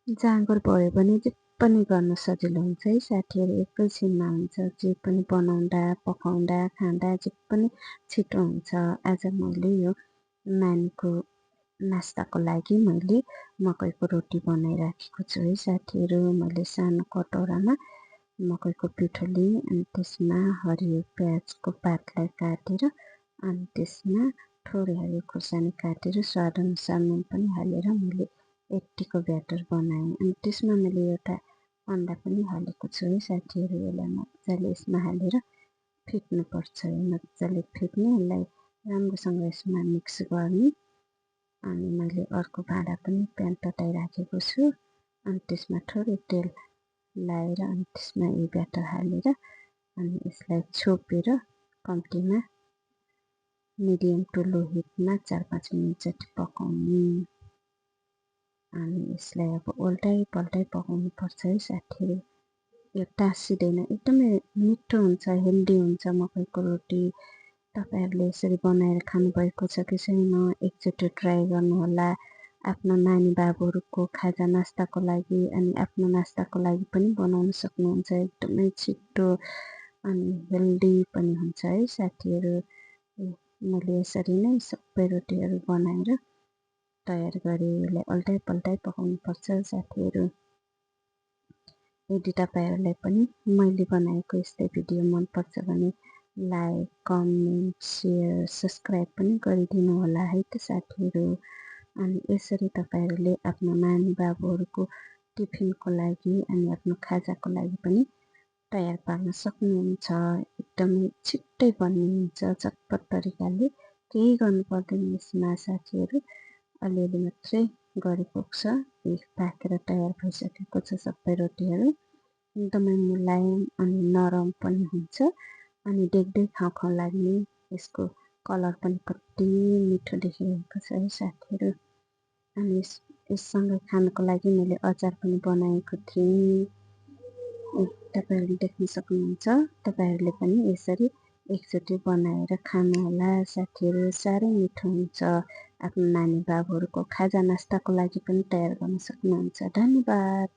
जाँगर भयो भने जे पनि गर्न सजिलो हुन्छ है साथीहरू, एकैछिनमा हुन्छ। जे पनि बनाउँदा, पकाउँदा, खाँदा जे पनि छिटो हुन्छ। आज मैले यो नानीको नास्ताको लागि मैले मकैको रोटी बनाइराखेको छु है साथीहरू। मैले सानो कटौरामा मकैको पिठो लिएँ, अनि त्यसमा हरियो प्याजको पातलाई काटेर, अनि त्यसमा थोरै हरियो खोर्सानी काटेर स्वादअनुसार नुन पनि हालेर मैले एट्टीको ब्याटर बनाएँ। अनि त्यसमा मैले एउटा अन्डा पनि हालेको छु है साथीहरू। यसलाई मजाले यसमा हालेर फिट्नुपर्छ। मजाले फिट्ने, यसलाई राम्रोसँग यसमा मिक्स गर्ने। अनि मैले अर्को भाँडा पनि प्यान तताइराखेको छु, अनि त्यसमा थोरै तेल लाएर, अनि त्यसमा यो ब्याटर हालेर, अनि यसलाई छोपेर कम्तीमा मिडियम टु लो हिटमा 4-5 मिनट जति पकाउने। अनि यसलाई अब उल्टाइ पल्टाइ पकाउनु पर्छ है साथीहरू। यो टाँसिँदैन, एकदमै मिठो हुन्छ, हेल्दी हुन्छ मकैको रोटी। तपाईँहरूले यसरी बनाएर खानुभएको छ कि छैन, एकचोटि ट्राई गर्नुहोला। आफ्नो नानी बाबुहरूको खाजा नास्ताको लागि अनि आफ्नो नास्ताको लागि पनि बनाउन सक्नुहुन्छ। एकदमै छिटो अनि हेल्दी पनि हुन्छ है साथीहरू। मैले यसरी नै सबै रोटीहरू बनाएर तयार गरेँ। यसलाई उल्टाइ पल्टाइ पकाउनुपर्छ साथीहरू। यदि तपाईँहरूलाई पनि मैले बनाएको यस्तै भिडियो मनपर्छ भने लाइक, कमेन्ट, सेयर, सब्सक्राइब पनि गरिदिनु होला है त साथीहरू। अनि यसरी तपाईँहरूले आफ्नो नानी बाबुहरूको टिफिनको लागि अनि आफ्नो खाजाको लागि पनि तयार पार्न सक्नुहुन्छ। एकदमै छिट्टै बनिन्छ, झटपट तरिकाले। केही गर्नु पर्दैन यसमा साथीहरू। अलिअलि मात्रै गरे पुग्छ। पाकेर तयार भइसकेको छ सबै रोटीहरू। एकदमै मुलायम अनि नरम पनि हुन्छ, अनि देख्दै खाउँ खाउँ लाग्ने। यसको कलर पनि कति मिठो देखिरहेको छ है साथीहरू। अनि यससँग खानको लागि मैले अचार पनि बनाएको थिएँ। तपाईँहरूले देख्न सक्नुहुन्छ। तपाईँहरूले पनि यसरी एकचोटि बनाएर खानुहोला साथीहरू। साह्रै मिठो हुन्छ। आफ्नो नानी बाबुहरूको खाजा नास्ताको लागि पनि तयार गर्न सक्नुहुन्छ। धन्यवाद।